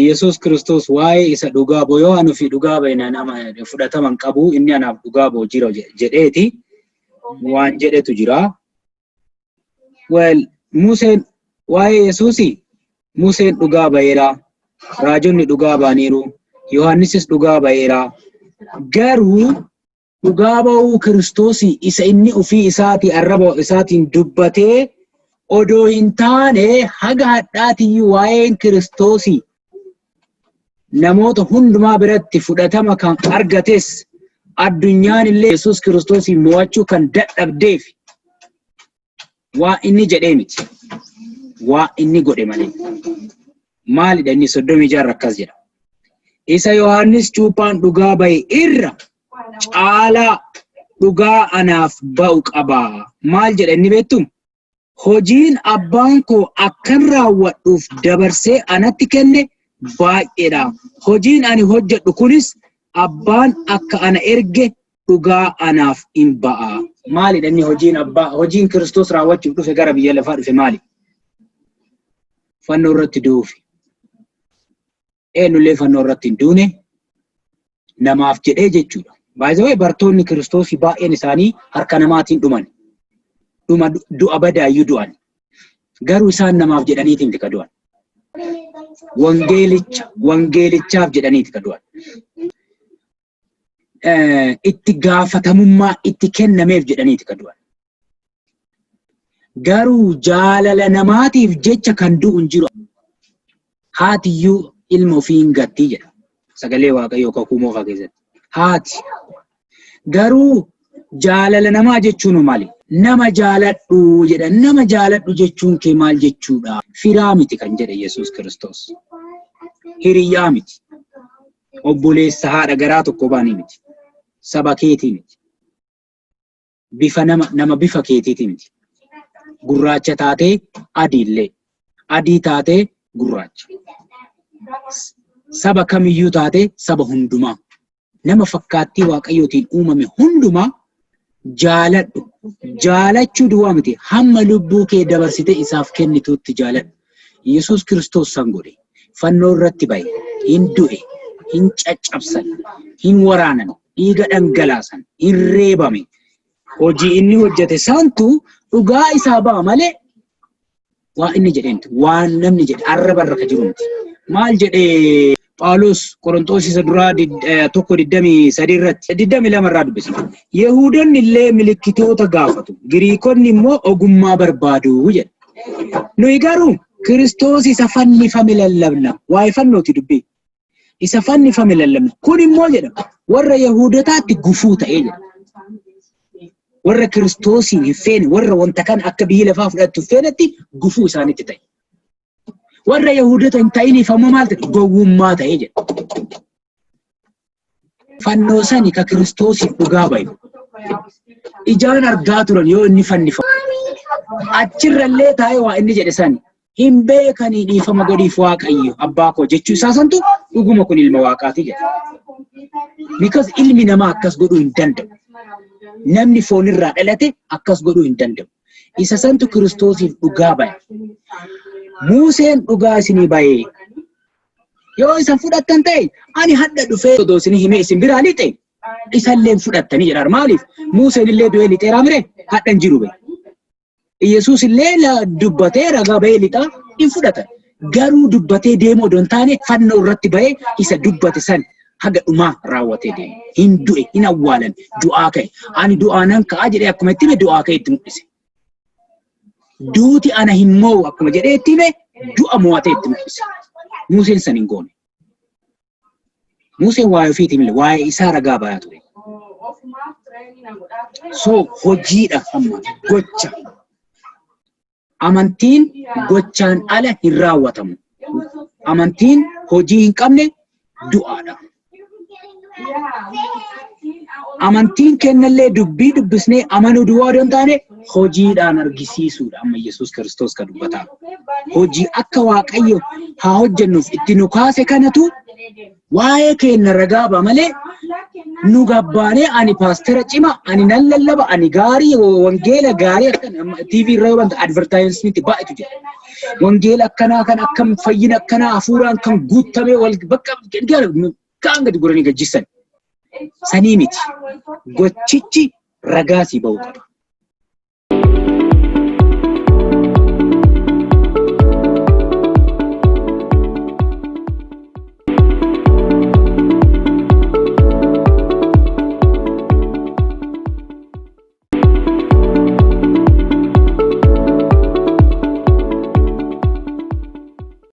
Yesuus Kiristoos waa'ee isa dhugaa ba'u yoo ani ofii dhugaa ba'e nama fudhatama hin qabu, inni anaaf dhugaa ba'u jira jedheeti waan jedhetu jira. Well, Museen waa'ee Yesuusii Museen dhugaa ba'eera, raajonni dhugaa ba'aniiru, Yohaannisis dhugaa ba'eera. Garuu dhugaa ba'uu Kiristoosii isa inni ofii isaatii arraba isaatiin dubbatee odoo hin taane haga hadhaatiyyuu waa'een Kiristoosii namoota hundumaa biratti fudhatama kan argates addunyaan illee Yesuus Kiristoosiin mo'achuu kan dadhabdeef waa inni jedhee miti. Waa inni godhe malee. Maalidha inni 36 akkas jedha. Isa Yohaannis cuuphaan dhugaa ba'e irra caalaa dhugaa anaaf ba'u qaba. Maal jedha inni beektu? Hojiin abbaan koo akkan raawwadhuuf dabarsee anatti kenne baay'eedha. Hojiin ani hojjedhu kunis abbaan akka ana erge dhugaa anaaf in ba'a. Maalidha inni hojiin abbaa hojiin Kiristoos raawwachuuf dhufe gara biyya lafaa dhufe maali? Fannoo irratti du'uufi. Eenyullee fannoo irratti hin duune namaaf jedhee jechuudha. Baay'ee bartoonni Kiristoos baay'een isaanii harka namaatiin dhuman. Dhuma du'a badaayyuu du'an. Garuu isaan namaaf jedhaniitiin ka du'an. Wangeelicha wangeelichaaf jedhaniiti ka du'an. Itti gaafatamummaa itti kennameef jedhaniiti ka du'an. Garuu jaalala namaatiif jecha kan du'u hin jiru. Haatiyyuu ilma ofii hin gattii jedha. Sagalee Waaqayyoo kakuu moofaa keessatti. Haati. Garuu jaalala namaa jechuun maali? Nama jaaladhu jedha. Nama jaaladhu jechuun kee maal jechuudha? Firaa miti kan jedhe Yesuus Kiristoos. Hiriyyaa miti. Obboleessa haadha garaa tokko baanii miti. Saba keetii miti. Bifa nama nama bifa keetiiti miti. Gurraacha taatee adiillee. Adii taatee gurraacha. Saba kamiyyuu taatee saba hundumaa. Nama fakkaattii Waaqayyootiin uumame hundumaa jaaladhu. Jaalachuu duwwaa miti. Hamma lubbuu kee dabarsitee isaaf kennituutti jaaladhu. Yesuus Kiristoos san godhe. Fannoo irratti ba'e. Hin du'e. Hin caccabsan. Hin waraanan. Dhiiga dhangalaasan. Hin reebame. Hojii inni hojjete santu dhugaa isaa ba'a malee waa inni jedhee miti. Waan namni jedhe arraba irra ka jiru miti. Maal jedhee Phaawulos Qorontoos isa duraa 1:23 irratti 22 irraa dubbisa. Yehuudonni illee milikkitoota gaafatu, Giriikonni immoo ogummaa barbaadu jedha. Nuyi garuu Kiristoos isa fannifame lallabna. Waa'ee fannooti dubbii. Isa fannifame lallabna. Kun immoo jedha warra Yehuudotaatti gufuu ta'ee jedha. Warra Kiristoosiin hin feene, warra wanta kana akka biyyi lafaa fudhattu hin feenetti gufuu isaanitti ta'e. Warra Yahuudota hin ta'iniif ammoo maal ta'e? Gowwummaa ta'e jedha. Fannoo sani ka Kiristoosiif dhugaa bayu. Ijaan argaa turan yoo inni fannifamu. Achirrallee taa'ee waa inni jedhe sani. Hin beekanii dhiifama godhiif Waaqayyo abbaa koo jechuu isaa santu dhuguma kun ilma Waaqaati jedha. Because ilmi namaa akkas godhuu hin danda'u. Namni foonirraa dhalate akkas godhuu hin danda'u. Isa santu Kiristoosiif dhugaa baya. Muuseen dhugaa isinii bayee. Yoo isan fudhattan ta'e ani hadha dhufee odoo isinii himee isin biraa lixe isallee hin fudhattanii jedha. Maaliif? Muuseen illee du'ee lixeeraa mire hadha hin jiru bee. Yesuus illee dubbatee ragaa bahee lixaa hin fudhatan. Garuu dubbatee deemuu odoo hin taane fannoo irratti bahee isa dubbate san haga dhumaa raawwatee deeme. Hin du'e, hin awwaalan, du'aa ka'e. Ani du'aa nan ka'a jedhee akkuma itti hime du'aa ka'e itti mul'ise. Duuti ana hin moo'u akkuma jedhee itti hime du'a mo'atee itti mul'ise. Museen san hin goone. Museen waa'ee ofiitii malee waa'ee isaa ragaa bayaa ture. So hojiidha amma gocha. Amantiin gochaan ala hin raawwatamu. Amantiin hojii hin qabne du'aadha. Amantiin kennallee dubbii dubbisnee amanuu duwwaa odoo hin taane hojiidhaan argisiisuudha amma Yesuus Kiristoos kan dubbataa. Hojii akka Waaqayyo haa hojjennuuf itti nu kaase kanatu waa'ee keenya ragaa ba'a malee Nu gabbaanee ani paastera cima, ani nan lallaba, ani gaarii, wangeela gaarii akkan TV irra yoo banta advertisement baay'eetu jira. Wangeela akkanaa kan akkam fayyina akkanaa hafuuraan kan guutamee wal bakka kaan gadi guranii gajjisan. Sanii miti. Gochichi ragaa sii ba'uu qaba.